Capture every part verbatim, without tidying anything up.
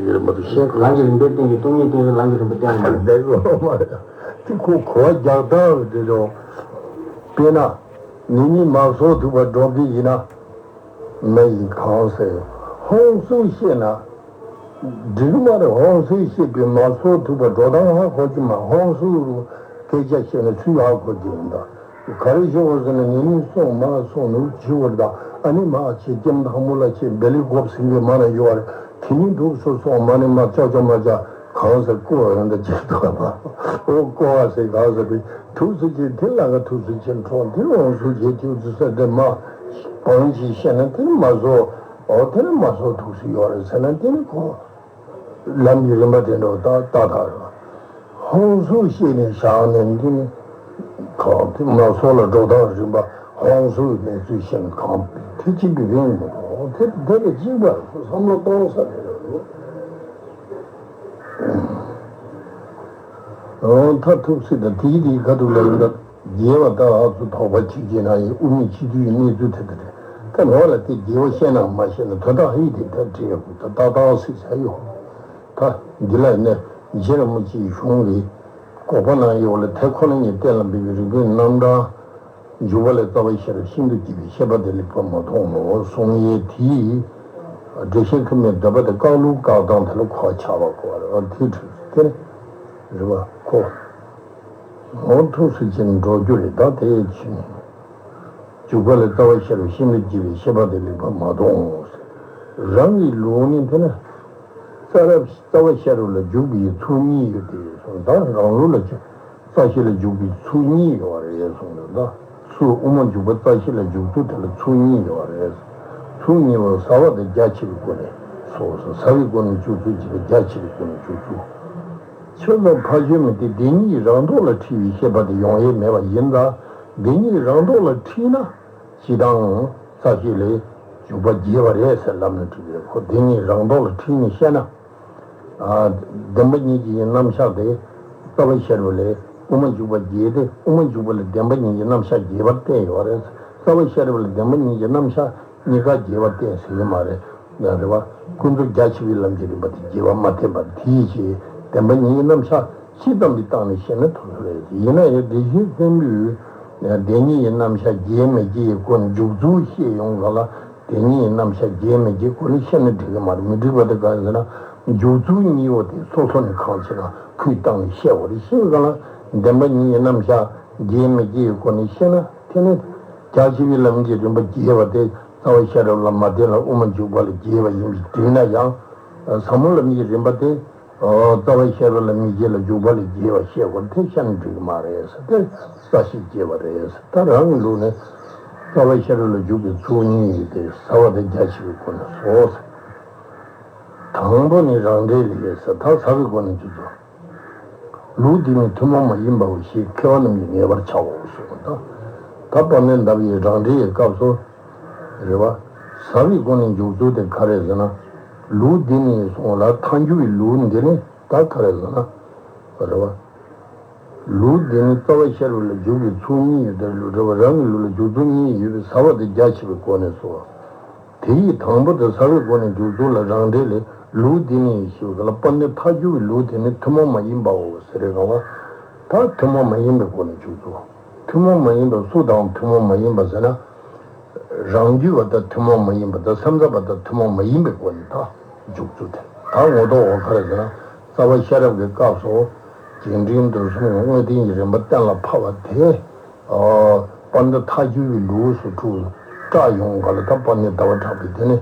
ཡོད་མ་གཏོགས་གཞན་གང་ལམ་གྱི་རིམ་པས་བསྟན་གྱི་སྟོང་ཉིད་བསྟན་ཡོད། ལམ་གྱི་རིམ་པ་བསྟན་ཡོད་མ་རེད། འདི་གོ་མ་རེད། དེ་ཁོ་གོ་བ་རྒྱག་སྟངས་རེད་དོ། དཔེར་ན། ནི་ཉིད་མ་སོ་ཐུག་པ་འགྲོ་གི་ཡིན་ན། མ་ཡིན་གང་ཟེར། ཧོང་སུ་ཤེས་ན། འགྲིག་མ་རེད། ཧོང་སུ་ཤེས་པའི་མ་སོ་ཐུག་པ་འགྲོ་སྟངས་ཧ་གོ་གི་མ། ཧོང་སུ་རུ་སྐད་ཆ་བཤད་ན་ཚུལ་ཧ་གོ་གི་ཡིན་ད། ག་རེ་ཞུ་བ་ཟེར་ན་ངེད་གཉིས་སོང་མ་སོང་ནུ་བྱི་བར་དང་ཨ་ནི་མ་ཆེ་སྐྱེམ་དང་མོ་ལ་ཆེ་བེ་ལི་སྒོབ་སིང་གེ་མ་ན་ཡོད་རེད། དེ་ནི་འདུག་སོ་སོང་མ་ནི་མ་ཅོ་ཅོ་མ་ཅ་གང་ཟེར་ཀོ་ར་འདྲ་ཅིག་འདུག་ཨ། ཨོ་ཀོ་བ་ཟེར་གང་ཟེར་བི་ཐུགས་སུ་ཆེ་དེ་ལ་ག་ཐུགས་སུ་ཆེ་འཕྲོ་དེ་འོང་སུ་ཆེ་ཐུགས་སུ་ས་དེ་མ་བང་ཞིག་བཤད་ན་དེ་ནི་མ་བཟོ། ཨོ་དེ་ནི་མ་བཟོ་ཐུགས་སུ་ཡོད་རེད་ཟེར་ན་དེ་ནི་ཁོ། ལམ་གྱི་རིམ་པ་དེ་འདྲ་ཏག་ཏག་རེད། ཧོང་སུ་ཤེས་ནས་བཞག་ནས་འདི་ནི་གང་དེ་མ་སོགས་ལ་འགྲོ་སྟངས་རིམ་པ་ཧོང་སུ་གནས་ཚུལ་ཤེས་ནས་གང་དེ་གཅིག་གི་རིང་མི་འགྲོ། དེ་དེ་ལ་གཅིག་པ་བསམ་བློ་གཏོང་ས་རེད། ཨོ་མཐར་ཐུག་སྲིད་ད་དེའི་དེའི་ཁ་ཐུག་ལ་ཡིན་ད། རྒྱལ་བ་ལྟ་བ་སུ་དོགས་པ་གཅིག་བྱས་ན་ཡང་དབུ་མའི་སྤྱི་འཐུས་ཀྱི་གནས་ཚུལ་དེ་ལྟ་རེད། ད་ནོར་ལ་དེ་རྒྱལ་བ་བཤད་ན་མ་བཤད་ན་དོན་དག་ཧི་དེ་ད་བྲིས་ཡོད་ད་ཏག་ཏག་སྲིད་ས་ཡོད། ད་འདི་ལ་ནི་རྗེ་རིན་པོ་ཆེའི་གཞུང་གི་དགོངས་པ་ནང་ཡོད་ལ་དེ་ཁོ་ན་ཉིད་གཏན་ལ་འབེབས་པའི་རིགས་པའི་རྣམ་གྲངས་འཇུག་པ་ལས་རྩ་བ་ཤེས་རབ་ཤིན་ཏུ་རྒྱས་པའི་བཤད་པ་དེ་ལེགས་པར་མ་མཐོང་ངོ་། གསུང་ཡས་དེའི་འགྲེལ་བཤད་ཁ་མའི་འདོད་པ་དེ་བཀག་ལུགས་བཀག་སྟངས་དེ་ལ་གོ་བ་ཆགས་པ་གོ་བ་རེད། དེ་འཕྲོས་དེ་རེད་བ་ཁོ། ངོ་ཐུགས་སུ་ཆེན་འགྲོ་རྒྱུ་རེད། ད་དེ་ཕྱིན། འཇུག་པ་ལས་རྩ་བ་ཤེས་རབ་ཤིན་ཏུ་རྒྱས་པའི་བཤད་པ་དེ་ལེགས་པར་མ་མཐོང་ངོ་། རང་གི་ལུགས་ནི་དེ་ན། རྩ་རབ་རྩ་བ་ཤེས་རབ་ལ་འཇུག་པའི་ཚུལ་གཉིས་ཡོད་དེ་གསུངས། ད་རང་ལུགས་ལ་ཆོས་རྩ་ཤེ་ལ་འཇུག་པའི་ཚུལ་གཉིས་ཡོད་རེད་གསུངས་འདུག་ད་ཚུལ་དབུ་མ་འཇུག་པ་རྩ་ཤེ་ལ་འཇུག་ཚུལ་དེ་ལ་ཚུལ་གཉིས་ཡོད་རེད། ཚུལ་གཉིས་པོ་ཟབ་པ་དང་རྒྱ་ཆེ་བའི་སྒོ་ནས་སོ་སོ་ཟབ་པའི་སྒོ་ནས་འཇུག་ཚུལ་གཅིག་དང་རྒྱ་ཆེ་བའི་སྒོ་ནས་འཇུག་ཚུལ། ཆོས་ལ་ཕ་ཆོས་མི་སྟེ་བདེན་གཉིས་རང་ལྡོག་ལ་ཁྲིད་པའི་བཤད་པ་དེ་ཡོང་ཡས་མེད་པ་ཡིན་ད། བདེན་གཉིས་རང་ལྡོག་ལ་ཁྲིད་ན་སྤྱི་དང་རྩ་ཤེ་ལས་འཇུག་པ་རྒྱས་པ་རེད་ཟེར་ལབ་ན་འགྲིག་གི་རེད། ཁོ་བདེན་གཉིས་རང་ལྡོག་ལ་ཁྲིད་ནས་བཤད་ན། ཨ། བདེན་པ་གཉིས་ཀྱི་རྣམ་གཞག་དེ་རྩ་བ་ཤེས་རབ་ལས་དབུ་མ་འཇུག་པ་རྒྱས་ཏེ་དབུ་མ་འཇུག་པ་ལས་བདེན་པ་གཉིས་ཀྱི་རྣམ་གཞག་རྒྱས་པར་བསྟན་ཡོད་རེད། རྩ་བ་ཤེས་རབ་ལས་བདེན་པ་གཉིས་ཀྱི་རྣམ་གཞག་གཉིས་ཀ་རྒྱས་པར་བསྟན་ཟེར་གྱི་མ་རེད། ཡང་རེད་བ། ཀུན་རྫོབ་རྒྱ་ཆེ་བའི་ལམ་གྱི་རིམ་པ་དེ་རྒྱས་པར་མ་བསྟན་པར་དེའི་ཕྱིར་བདེན་པ་གཉིས་ཀྱི་རྣམ་གཞག་སྤྱི་ཙམ་གྱི་སྟེང་ནས་བཤད་ན་ཐུབ་ས་རེད། ཡིན་ན་ཡང་དེ་བཞིན་གསལ་བའི་བདེན་གཉིས་ཀྱི་རྣམ་གཞག་རྒྱས་མི་རྒྱས་ཀྱི་སྐོར་འཇུག་ཚུལ་བཤད་ཡོང་ག་ལ། དེ་གཉིས་རྣམ་གཞག་རྒྱས་མི་རྒྱས་སྐོར་ནས་བཤད་ན་འགྲིག་གི་མ་རེད། མི་འགྲིག་པ་དེ་ག་རེ་ཟེར་ན། འཇུག་ཚུལ་གཉིས་པོ་དེ་སོ་སོ་ནས་གང་ཆེ་ན་ཁུལ་བཏང་ནས་བཤད་དགོས་རེད། ཤེས་ག་ལ། བདེན་པ་གཉིས་ཀྱི་རྣམ་གཞག་རྒྱས་མི་རྒྱས་ཀྱི་སྐོར་ནས་བཤད་ན་དེ་ནི་རྒྱ་ཆེ་བའི་ལམ་གྱི་རིམ་པ་རྒྱས་པ་དེ་རྩ་བ་ཤེས་རབ་ལ་མ་བརྟེན་ལ་དབུ་མ་འཇུག་པ་ལ་རྒྱས་པ་ཡིན་པའི་དུས་ན་ཡང་། ཟབ་མོ་ལམ་གྱི་རིམ་པ་དེ། རྩ་བ་ཤེས་རབ་ལ་མི་རྒྱས་ལ་འཇུག་པ་ལ་རྒྱས་པ་བཤད་དགོས་དེ་བཤད་ན་འགྲིག་གི་མ་རེད་ཟེར་ཏེ་རྩ་ཤེས་རྒྱས་པ་རེད་ཟེར། ད་རང་གི་ལུགས་ནས་རྩ་བ་ཤེས་རབ་ལ་འཇུག་པའི་ཚུལ་གཉིས་ཡོད་དེ་ཟབ་པ་དང་རྒྱ་ཆེ་བའི་སྒོ་ནས་སོ་ཟེར། དང་པོ་ནི་རང་འགྲེལ་ལས་ཟེར། ད་ཟབ་པའི་སྒོ་ནས་འཇུག་ཚུལ། ལུགས་འདི་ནི་ཐུན་མོང་མ་ཡིན་པའོ་ཞེས་མཁས་པ་རྣམས་ཀྱིས་ངེས་པར་བྱའོ་གསུངས་པ་དང་། ད་དཔལ་ལྡན་ཟླ་བའི་རང་འགྲེལ་གྱི་སྐབས་སུ། རེད་བ། ཟབ་པའི་སྒོ་ནས་འཇུག་ཚུལ་དེ་ག་རེ་ཟེར་ན། ལུགས་འདི་ནི་གསུངས་ལ་ཐལ་འགྱུར་བའི་ལུགས་འདི་ནི་ད་ག་རེ་ཟེར་ན། རེད་བ། ལུགས་འདི་ནི་རྩ་བ་ཤེས་རབ་ལ་འཇུག་པའི་ཚུལ་གཉིས་ཡོད་དེ་ལུགས་རེད་བ། རང་གི་ལུགས་ལ་འཇུག་ཚུལ་གཉིས་ཡོད་པའི་ཟབ་པ་དང་རྒྱ་ཆེ་བའི་སྒོ་ནས་སོ། དེ་ཡི་དང་པོ་དེ་ཟབ་པའི་སྒོ་ནས་འཇུག་ཚུལ་ལ་རང་འགྲེལ་ལས་ལུགས་འདི་ནི་ཞེས་པ་ལ་དཔལ་ལྡན་ཐལ་འགྱུར་བའི་ལུགས་དེ་ནི་ཐུན་མོང་མ་ཡིན་པའོ་ཟེར་རེད་ག་བ། ད་ཐུན་མོང་མ་ཡིན་པའི་སྒོ་ནས་འཇུག་ཚུལ། ཐུན་མོང་མ་ཡིན་པ་སུ་དང་ཐུན་མོང་མ་ཡིན་པ་ཟེར་ན། རང་རྒྱུད་པ་དང་ཐུན་མོང་མ་ཡིན་པ་དང་སེམས་ཙམ་པ་དང་ཐུན་མོང་མ་ཡིན་པའི་སྒོ་ནས་ད་འཇུག་ཚུལ་དེ། ད་ངོ་ཐོག་འོ་ག་རེ་ཟེར་ན། རྩ་བ་ཤེས་རབ་ཀྱི་སྐབས་སུ་རྒྱས་འབྲིང་བསྡུས་གསུམ་གྱི་དངོས་བསྟན་གྱི་རིམ་པ་གཏན་ལ་ཕབ་པ་དེ། ཨ། དཔལ་ལྡན་ཐལ་འགྱུར་བའི་ལུགས་སུ་འཁྲུལ་བཀྲལ་ཡོང་ག་ལ། ད་དཔལ་ལྡན་ཟླ་བ་གྲགས་པས་དེ་ནི་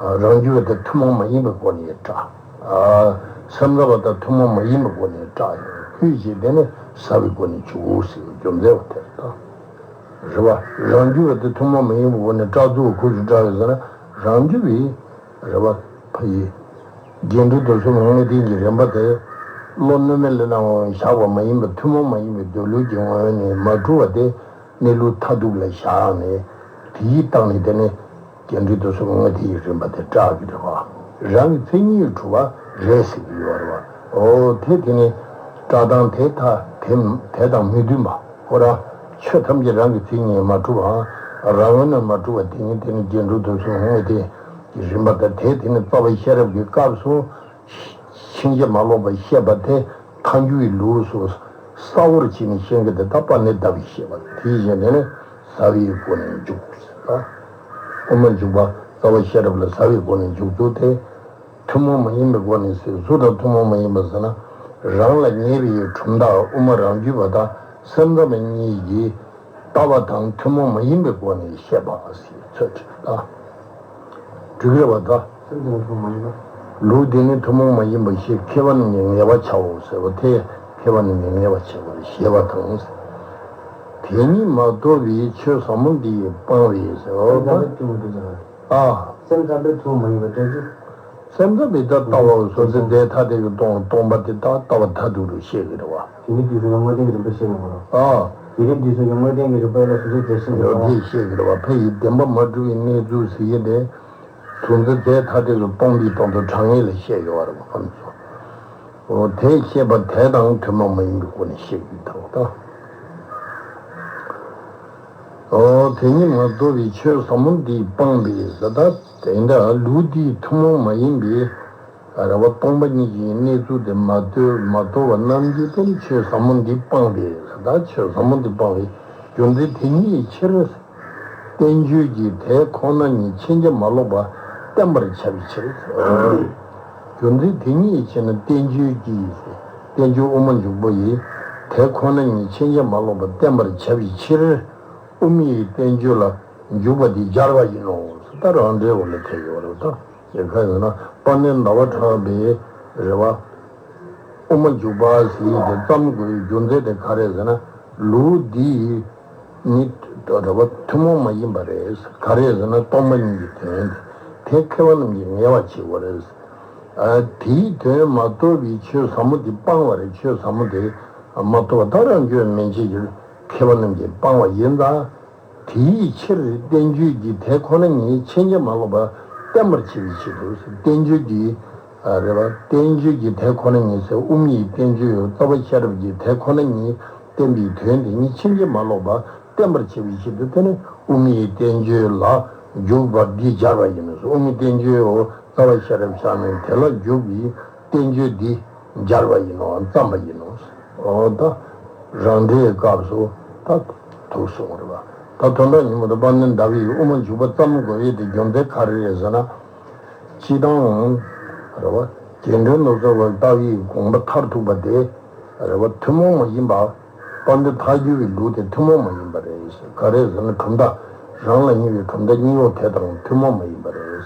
རང་རྒྱུད་པ་དང་ཐུན་མོང་མ་ཡིན་པའི་སྒོ་ནས་བཀྲལ། ཨ། སེམས་ཙམ་པ་དང་ཐུན་མོང་མ་ཡིན་པའི་སྒོ་ནས་བཀྲལ་ཡོང་། ཁོས་ཀྱིས་དེ་ནི་ཟབ་པའི་སྒོ་ནས་འཇུག་ཟེར་བའི་རྒྱུ་མཚན་བ་དེ་རེད་ད། རེད་བ། རང་རྒྱུད་པ་དེ་ཐུན་མོང་མ་ཡིན་པའི་སྒོ་ནས་བཀྲལ་ཚུལ་ཁོ་ཞིག་བཀྲལ་ཡོད་ཟེར་ན། རང་རྒྱུད་པའི་རེད་བ། ཕ་ཡི་རྒྱས་འབྲིང་བསྡུས་གསུམ་དངོས་བསྟན་གྱི་རིམ་པ་དེ་བློ་གནོད་མེད་ལས་སྣང་བཞག་པ་མ་ཡིན་པ་ཐུན་མོང་མ་ཡིན་པའི་སྡོད་ལུགས་ཀྱི་ངོས་ནས་མ་གྲུབ་པ་དེ་གནས་ལུགས་མཐར་ཐུག་ལ་བཞག་ནས་དེའི་སྟེང་ནས་དེ་ནི། རྒྱས་འབྲིང་བསྡུས་གསུམ་དངོས་བསྟན་གྱི་རིམ་པ་དེ་བཀྲལ་གྱི་རེད་བ། རང་གི་མཚན་ཉིད་གྲུབ་པ་རེད་ཟེར་གྱི་ཡོད་རེད་བ། ཨོ་དེ་དེ་ནི་བཀྲལ་སྟངས་དེ་ད་དེ་དེ་དང་མི་མཐུན་པ། ཁོ་རང་ཆོས་ཐམས་ཅད་རང་གི་མཚན་ཉིད་མ་གྲུབ་པའམ་རང་ངོས་ནས་མ་གྲུབ་པ་དེ་ཉིད་དེ་ནི་རྒྱས་འབྲིང་བསྡུས་གསུམ་དངོས་བསྟན་གྱི་རིམ་པ་དང་དེ་དེ་ནི་རྩ་བའི་ཤེས་རབ་ཀྱི་སྐབས་སུ་ ཕྱིན་ཅི་མ་ལོག་པ་བཤད་པ་དེ་ཐལ་འགྱུར་བའི་ལུགས་སུ་གསལ་བོར་བྱས་ནས་བཤད་མཁན་དེ་ད་དཔལ་ལྡན་ཟླ་བས་བཤད་པ་དེ་བཞིན་དེ་ནི་ཟླ་བའི་སྒོ་ནས་འཇུག་ཟེར་ད། དབུ་མ་འཇུག་པ་རྩ་བ་ཤེས་རབ་ལ་ཟླ་བའི་སྒོ་ནས་འཇུག་ཚུལ་དེ། ཐུན་མོང་མ་ཡིན་པའི་སྒོ་ནས་ཟེར། སུ་དང་ཐུན་མོང་མ་ཡིན་པ་ཟེར་ན། རང་ལ་ངེས་པའི་གྲུབ་མཐའ་དབུ་མ་རང་རྒྱུད་པ་དང་སེམས་ཙམ་པ་གཉིས་ཀྱིས་ལྟ་བ་དང་ཐུན་མོང་མ་ཡིན་པའི་སྒོ་ནས་བཤད་པ་ཟེར་ཚོད་བྲིས་ད། འགྲིག་རེད་བ་ད། སེམས་ཙམ་པ་ཐུན་མོང་མ་ཡིན་པ། ལུགས་འདི་ནི་ཐུན་མོང་མ་ཡིན་པ་ཞེས་མཁས་པ་རྣམས་ཀྱིས་ངེས་པར་བྱའོ་ཟེར་བ་དེ་མཁས་པ་རྣམས་ཀྱིས་ངེས་པར་བྱེད་པར་བཞེད་པ་དང་། དེ་ཉིད་མ་རྟོགས་པའི་ཆོས་ཟབ་མོ་འདིས་སྤང་བས་ཟེར་བ་ད། སེམས་ཙམ་པའི་ཐུན་མོང་མ་ཡིན་པ་སྟོན་ཚུལ། སེམས་ཙམ་པའི་ད་ལྟ་བ་སོ་སོའི་ཟླའི་མཐའ་དེ་གི་སྟོང་སྟོང་པ་དེ་དག་ལྟ་བ་མཐར་ཐུག་ཏུ་བཤད་ཀྱི་རེད་བ། དེ་ནི་དུས་གསུམ་དངོས་བསྟན་གྱི་རིམ་པ་བཤད་ཡོང་བ་རེད། ཨ། དེ་རིང་དུས་གསུམ་གྱི་དངོས་བསྟན་གྱི་རིམ་པ་ལ་སོ་སོའི་རྫས་ཤིང་ཡོད་དེ་བཤད་ཀྱི་རེད་བ། ཕ་ཡི་བདེན་པ་མ་གྲུབ་པའི་གནས་ཚུལ་ཟེར་ཡས་དེ། སོ་སོའི་ཟླའི་མཐའ་དེ་གི་སྟོང་པའི་སྟོང་དུ་དྲང་ངེས་ལ་བཤད་ཡོད་བ་རེད་བ་ཁོ་ཚོ། འོ་དེ་བཤད་པ་དེ་དང་ཐུན་མོང་མ་ཡིན་པའི་སྒོ་ནས་བཤད་ཀྱི་འདུག་ད། འོ་དེ་ཉིད་མ་རྟོགས་པའི་ཆོས་ཟབ་མོ་འདིས་སྤངས་པས་ཟེར་ད། དེ་འདྲ་ལུགས་འདིའི་ཐུན་མོང་མ་ཡིན་པའི་རེད་བ་སྟོང་པ་ཉིད་ཀྱི་གནས་ཚུལ་དེ་མ་རྟོགས་མ་རྟོགས་པ་རྣམས་ཀྱིས་དེ་ནི་ཆོས་ཟབ་མོ་འདིས་སྤངས་པས་ཟེར་ད། ཆོས་ཟབ་མོ་འདིས་སྤངས་པའི་རྒྱུ་མཚན་དེ་ཉིད་ཕྱིར། བསྟན་བཅོས་ཀྱིས་དེ་ཁོ་ན་ཉིད་ཕྱིན་ཅི་མ་ལོག་པ་བསྟན་པར་བྱ་བའི་ཕྱིར། རྒྱུ་མཚན་དེ་ཉིད་ཕྱིར་ན་བསྟན་བཅོས་ཀྱིས། བསྟན་བཅོས་དབུ་མ་འཇུག་པ་ཡིས་དེ་ཁོ་ན་ཉིད་ཕྱིན་ཅི་མ་ལོག་པ་བསྟན་པར་བྱ་བའི་ཕྱིར། དབུ་མའི་བསྟན་བཅོས་ལ་འཇུག་པ་དེ་སྦྱར་བ་ཡིན་ནོ། ད་རང་འགྲེལ་འོག་ལ་ཐེབས་ཡོད་རེད་ད། དེ་ག་ཡིན་ན་དཔལ་ལྡན་ཟླ་བ་གྲགས་པའི་རེད་བ། དབུ་མ་འཇུག་པ་ཟེར་ཡས་དེ་བརྩམ་དགོས་པའི་རྒྱུ་མཚན་དེ་ག་རེ་ཟེར་ན། ལུགས་འདི་ནི་རེད་བ་ཐུན་མོང་མ་ཡིན་པ་རེད། ག་རེ་ཟེར་ན་སྟོང་པ་ཉིད་ཀྱི་དོན་དེ་མཁས་པ་རྣམས་ཀྱིས་ངེས་པར་བྱེད་དགོས་རེད། ཨ་དེའི་དོན་མ་རྟོགས་པའི་ཆོས་ཟབ་མོ་དེ་སྤང་བ་རེད། ཆོས་ཟབ་མོ་དེ་མ་རྟོགས་པ་ད་རང་རྒྱུད་མན་ཆད་ཀྱི་མཁས་པ་རྣམས་ཀྱིས་སྤང་བ་ཡིན་ད། དེའི་ཕྱིར་བསྟན་བཅོས་ཀྱིས་དེ་ཁོ་ན་ཉིད་ཕྱིན་ཅི་མ་ལོག་པ་བསྟན་པར་བྱེད་པའི་ཆེད་དུ། བསྟན་བཅོས་ཀྱིས་རེད་བ། བསྟན་བཅོས་ཀྱིས་དེ་ཁོ་ན་ཉིད་ཟེར། དབུ་མའི་བསྟན་བཅོས་ཡང་རྩ་བ་ཤེས་རབ་ཀྱིས་དེ་ཁོ་ན་ཉིད་བསྟན་པའི་དོན་དེ་ཉིད་ཕྱིན་ཅི་མ་ལོག་པ་བསྟན་པར་བྱེད་པའི་ཆེད་དུ། དེ་ནི་དབུ་མའི་བསྟན་བཅོས་ལ་འཇུག་པ་འདི་སྦྱར་བ་ཡིན་ནོ། དབུ་མའི་བསྟན་བཅོས་ཡང་རྩ་བ་ཤེས་རབ་བཞག་ནས་དེ་ལ་འཇུག་པའི་བསྟན་བཅོས་འདི་སྦྱར་བ་ཡིན་ནོ། བརྩམས་པ་ཡིན་ནོ། འོ་ད་རང་འགྲེལ་སྐབས་སུ་ད་ཐུག་སོང་རེད་བ། ད་དོན་དག་ཉིན་མོ་དུ་དཔལ་ལྡན་ཟླ་བས་དབུ་མ་འཇུག་པ་བརྩམ་དགོས་ཡས་དེ་རྒྱུ་མཚན་ག་རེ་རེད་ཟེར་ན། སྤྱིར་བཏང་རེད་བ། རྒྱན་དྲུག་ནོར་སོགས་པ་ལྟ་བའི་དགོངས་པ་མཐར་ཐུག་པ་དེ་རེད་བ། ཐུན་མོང་མ་ཡིན་པ་དཔལ་ལྡན་ཐལ་འགྱུར་བའི་ལུགས་དེ་ཐུན་མོང་མ་ཡིན་པ་རེད། ག་རེ་ཟེར་ན་གྲུབ་མཐའ་རང་ལ་ངེས་པའི་གྲུབ་མཐའ་གཉིས་པོ་དེ་དང་ཐུན་མོང་མ་ཡིན་པ་རེད།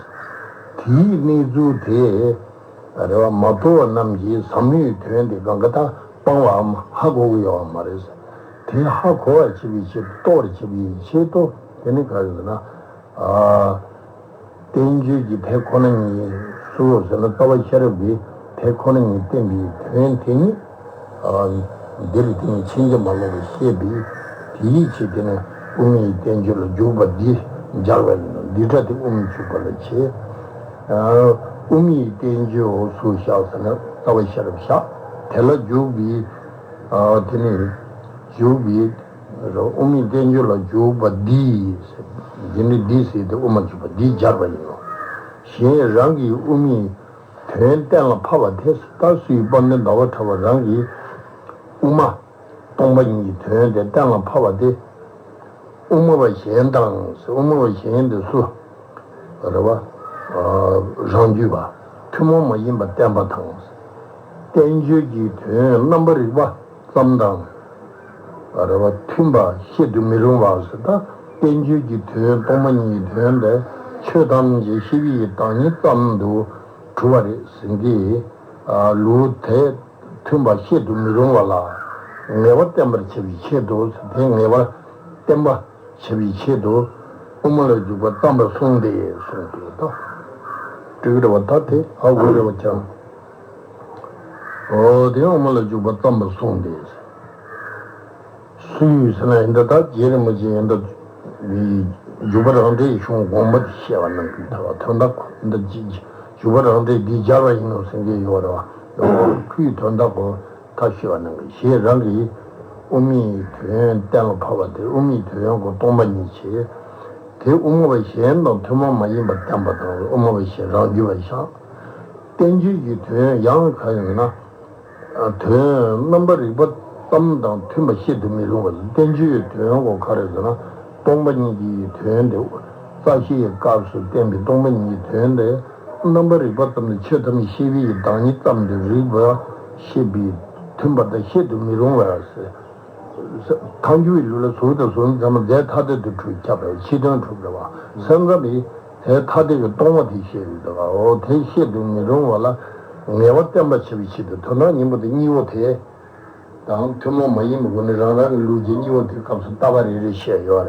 དེའི་གནས་ཚུལ་དེ། རེད་བ། མ་རྟོགས་པ་རྣམས་ཀྱིས་ཟབ་མོའི་དོན་དེ་གང་ག་ད་སྤང་བའམ་ཧ་གོ་གི་ཡོད་པ་མ་རེད། དེ་ཧ་གོ་བར་བྱེད་པའི་ཆེད་དུ་རྟོགས་པར་བྱེད་པའི་ཆེད་དུ་དེ་ནི་ག་རེ་ཟེར་ན། ཨ། བསྟན་བཅོས་ཀྱིས་དེ་ཁོ་ན་ཉིད་སུ་ཟེར་ན་རྩ་བ་ཤེས་རབ་ཀྱིས་དེ་ཁོ་ན་ཉིད་བསྟན་པའི་དོན་དེ་ཉིད། ཨ། འདིར་དེ་ཉིད་ཕྱིན་ཅི་མ་ལོག་པར་བཤད་པས། དེའི་ཕྱིར་དེ་ནི་དབུ་མའི་བསྟན་བཅོས་ལ་འཇུག་པ་འདི་སྦྱར་བ་ཡིན་ནོ། འདི་སྒྲ་དེ་དབུ་མའི་འཇུག་པ་ལ་བྱེད། ཨ། དབུ་མའི་བསྟན་བཅོས་འོག་སུ་བཞག་ཟེར་ན་རྩ་བ་ཤེས་རབ་བཞག་དེ་ལ་འཇུག་པའི། ཨ། དེ་ནི་འཇུག་པའི། དབུ་མའི་བསྟན་བཅོས་ལ་འཇུག་པ་འདི། འདི་ནི་འདི་ཟེར་ཏེ་དབུ་མ་འཇུག་པ་འདི་སྦྱར་བ་ཡིན་ནོ། གཞན་རང་གིས་དབུ་མའི་དོན་གཏན་ལ་ཕབ་པ་དེ། ད་སུའི་དཔལ་ལྡན་ཟླ་བ་གྲགས་པ་རང་གིས་དབུ་མ་སྟོང་པ་ཉིད་ཀྱི་དོན་དེ་གཏན་ལ་ཕབ་པ་དེ། དབུ་མ་པ་གཞན་དང་། དབུ་མ་པ་གཞན་དེ་སུ་རེད་བ། རང་རྒྱུད་པ། ཐུན་མོང་མ་ཡིན་པ་བསྟན་པ་དང་། བསྟན་བཅོས་ཀྱི་དོན་རྣམ་པར་རིག་པ་ཙམ་དང་། རེད་བ། མཐུན་པ་བཤད་དུ་མི་རུང་བ་ཟེར། ད་བསྟན་བཅོས་ཀྱི་དོན་སྟོང་པ་ཉིད་ཀྱི་དོན་དེ་ཆོས་ཐམས་ཅད་ཤེས་པའི་བདག་ཉིད་ཙམ་དུ་གྲུབ་པ་རེད་ཟེར་གྱི། ལུགས་དེ་མཐུན་པ་བཤད་དུ་མི་རུང་བ་ལ་ངེས་པ་བསྟན་པར་བྱ་བའི་ཆེད་དུ། དེ་ངེས་པ་བསྟན་པ་བྱ་བའི་ཆེད་དུ་དབུ་མ་ལ་འཇུག་པ་བརྩམས་པར་གསུངས་ཏེ་གསུངས་ཏེ། ད་འགྲིག་རེད་བ། ད་དེ་ཧ་གོ་རེད་བ་ཁྱེད་རང་། འོ་དེ་དབུ་མ་ལ་འཇུག་པ་བརྩམས་པར་གསུངས་ཏེ། སུ་ཡིས་ཟེར་ན་ཡིན་ད། ད་རྗེ་རིན་པོ་ཆེ་ཡིན་ད། འཇུག་པ་རང་འགྲེལ་གཞུང་དགོངས་པ་དེ་བཤད་པ་གནང་གི་ད་བ། དོན་དག་ཡིན་ད། འཇུག་པ་རང་འགྲེལ་འདི་སྦྱར་བ་ཡིན་ནོ་ཟེར་གྱི་ཡོད་རེད་བ། ཁོའི་དོན་དག་གོ་ད་བཤད་པ་གནང་གི། ཞེས་རང་གིས་དབུ་མའི་དོན་གཏན་ལ་ཕབ་པ་དེ། དབུ་མའི་དོན་གོ་སྟོང་པ་ཉིད་ཆེ། དེ་དབུ་མ་པ་གཞན་དང་ཐུན་མོང་མ་ཡིན་པར་བསྟན་པ་དང་། དབུ་མ་པ་གཞན་རང་རྒྱུད་པ་བཞག་བསྟན་བཅོས་ཀྱི་དོན་ཡང་ག་ཡིན་ན། དོན་རྣམ་པར་རིག་པ་ཙམ་དང་མཐུན་པ་བཤད་དུ་མི་རུང་བ། བསྟན་བཅོས་ཀྱི་དོན་གོ་ག་རེ་ཟེར་ན། སྟོང་པ་ཉིད་ཀྱི་དོན་དེ། རྩ་ཤེའི་སྐབས་སུ་བསྟན་པའི་སྟོང་པ་ཉིད་ཀྱི་དོན་དེ། རྣམ་པར་རིག་པ་ཙམ་དང་ཆོས་ཐམས་ཅད་ཤེས་པའི་བདག་ཉིད་ཙམ་དུ་རིག་པ་ཤེས་པའི་མཐུན་པ་དང་བཤད་དུ་མི་རུང་བ་ཟེར། ཐལ་འགྱུར་བའི་ལུགས་ལ་ཟུར་དང་ཟུར་མཚན་མ་རྫས་ཐ་དད་དུ་འཁྲུལ་ཁྱབ་པའི་ཕྱི་དོན་འཁྲུལ་འགྲོ་བ། སེམས་ཙམ་པས་དེ་ཐ་དད་ཀྱིས་སྟོང་བ་དེ་ཤེས་ཡོད་དོ། འོ་དེ་ཤེས་དུ་མི་རུང་བ་ལ། ངེས་པ་བསྟན་པ་བྱེད་པའི་ཆེད་དུ་དོན་དམ་སྙིང་པོ་དེ་གཉིས་པོ་དེ་དང་ཐུན་མོང་མ་ཡིན་པའི་སྒོ་ནས་རང་རང་གི་ལུགས་ཀྱི་གཉིས་པོ་དེའི་སྐབས་སུ་ལྟ་བ་རེ་རེ་བཤད་ཡོད་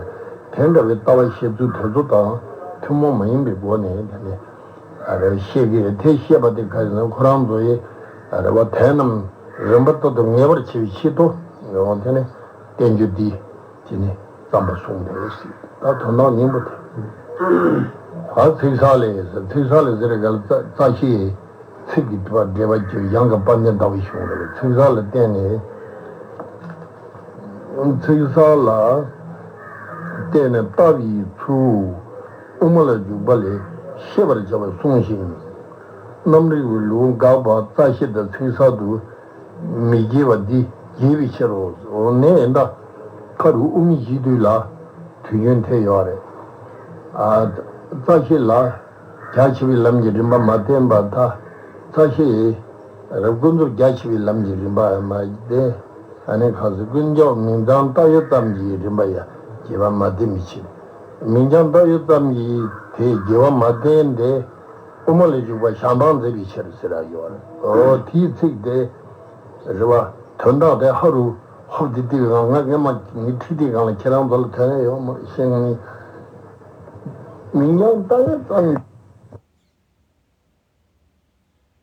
རེད། དེ་འདྲ་བའི་ལྟ་བ་བཤད་ཚུལ་དེ་ཚོ་དང་ཐུན་མོང་མ་ཡིན་པའི་སྒོ་ནས་དེ་ནས། ཨ་རེ་བཤད་ཀྱི་རེད། དེ་བཤད་པ་དེ་ག་རེ་ཟེར་ན། ཁོ་རང་ཚོ་ཡི་ཨ་རེ་བ་དེ་རྣམས་རིམ་པ་ལྟར་དུ་ངེས་པར་བྱེད་པའི་ཆེད་དུ། འོ་དེ་ནས་བསྟན་བཅོས་འདི་དེ་ནས་བརྩམས་པ་གསུངས་པ་རེད་ཟེར། ད་དོན་དག་སྙིང་པོ་དེ། ད་ཚིག་གསལ་ལས་ཟེར། ཚིག་གསལ་ལས་ཟེར་ག་ལ་རྩ་རྩ་ཤེའི་ཚིག་གི་འགྲེལ་པ་བརྒྱབ། ཡང་གི་དཔལ་ལྡན་ཟླ་བའི་གཞུང་ལ་ཚིག་གསལ་ལ་བརྟེན་ནས། ཚིག་གསལ་ལ་བརྟེན་ནས་ལྟ་བའི་ཚུལ་དབུ་མ་ལ་འཇུག་པ་ལས་ཤེས་པར་བྱ་བ་གསུངས་ཤིང་། རྣམ་རིག་པའི་ལུགས་དགག་པ་རྩ་ཤེ་དང་ཚིག་གསལ་དུ་མི་འགྱེད་པ་འདི་འགྱེད་པའི་ཕྱིར་རོ། འོ་ནས་ད་ཁ་རུ་དབུ་མའི་གཞི་དུས་ལ་དུས་རྒྱུན་ཐེ་ཡོད་རེད། ཨ། རྩ་ཤེ་ལ་རྒྱ་ཆེ་བའི་ལམ་གྱི་རིམ་པ་མ་བསྟན་པར། ད་རྩ་ཤེ་རབ་ཀུན་རྫོབ་རྒྱ་ཆེ་བའི་ལམ་གྱི་རིམ་པ་མ་བསྟན། ཨ་ནི་ཁ་སི་ཀུན་ཀྱང་མིང་མཚན་བཏགས་ཡོད་ཙམ་གྱི་རིམ་པ་ཡང་རྒྱས་པ་མ་བསྟན་པའི་ཕྱིར། མིང་མཚན་བཏགས་ཡོད་ཙམ་གྱི་དེ་རྒྱས་པ་མ་བསྟན་ཏེ། དབུ་མ་ལ་འཇུག་པ་གཞན་དབང་མཛད་པའི་ཕྱིར་ཟེར་ཡ་ཡོད་རེད། འོ་དེའི་ཚིག་དེ་རེད་བ། དོན་དག་དེ་ཧ་རུ་ཧོབ་སྟེ་བལྟས་པའི་སྒང་། ང་སྔས་མ་ངའི་ཁྲིད་དེའི་སྒང་ལ་ཁྱེད་རང་ཚོ་ལ་དོན་ཡོད་མ་ཤེས་ངེས། མིང་མཚན་བཏགས་ཡོད་ཙམ།